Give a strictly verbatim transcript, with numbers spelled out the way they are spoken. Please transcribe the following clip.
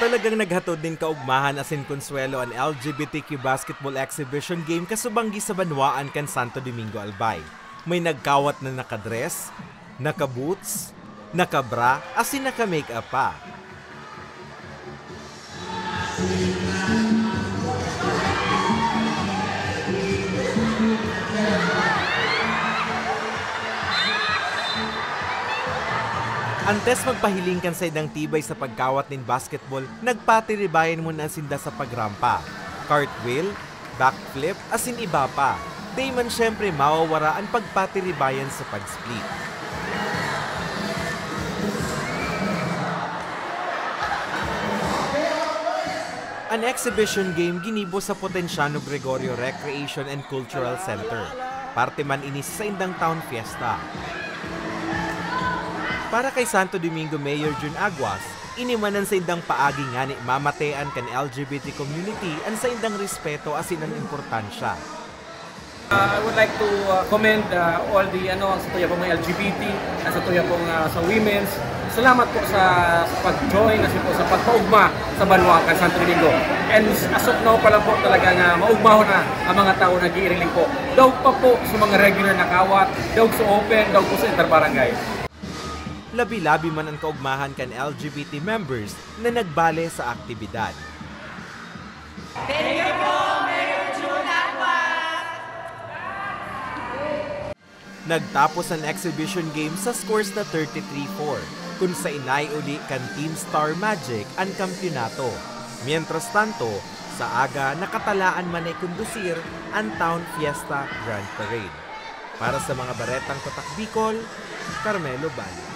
Talagang naghatod nin kaugmahan asin konswelo an L G B T Q basketball exhibition game kasubanggi sa banwaan kan Santo Domingo, Albay. May nagkawat na naka-dress, naka-boots, naka-bra, asin naka-makeup pa. Antes magpahiling kan saindang tibay sa pagkawat nin basketball, nagpatiribayan muna sinda sa pagrampa, cartwheel, backflip, asin iba pa. Dai man siyempre mawawara an pagpatiribayan sa pag-split. An exhibition game ginibo sa Potenciano Gregorio Recreation and Cultural Center. Parte man ini sa saindang town fiesta. Para kay Santo Domingo Mayor Jun Aguas, ini man an saindang paagi ngani mamatean kan L G B T community an saindang respeto asin an importansya. Uh, I would like to uh, commend uh, all the ano, sa tuya pong mga L G B T, at sa tuya pong uh, sa women's. Salamat po sa, sa pag-join, at po sa pagpaugma sa banwa kan Santo Domingo. And as of now pa lang po talaga nga maugmahon na ang mga tao nag-iiriling po. Daog pa po sa mga regular na kawat, daog sa open, daog po sa interbarangay. Labi-labi man ang kaugmahan kan L G B T members na nagbale sa aktibidad. Thank you po, Mayor Jun Aguas! Nagtapos an exhibition game sa scores na thirty-three four, kun sa inay uli kan Team Star Magic an kampyonato. Mientras tanto, sa aga nakatalaan man na ikondusir an Town Fiesta Grand Parade. Para sa mga Baretang Tatak Bicol, Carmelo Bali.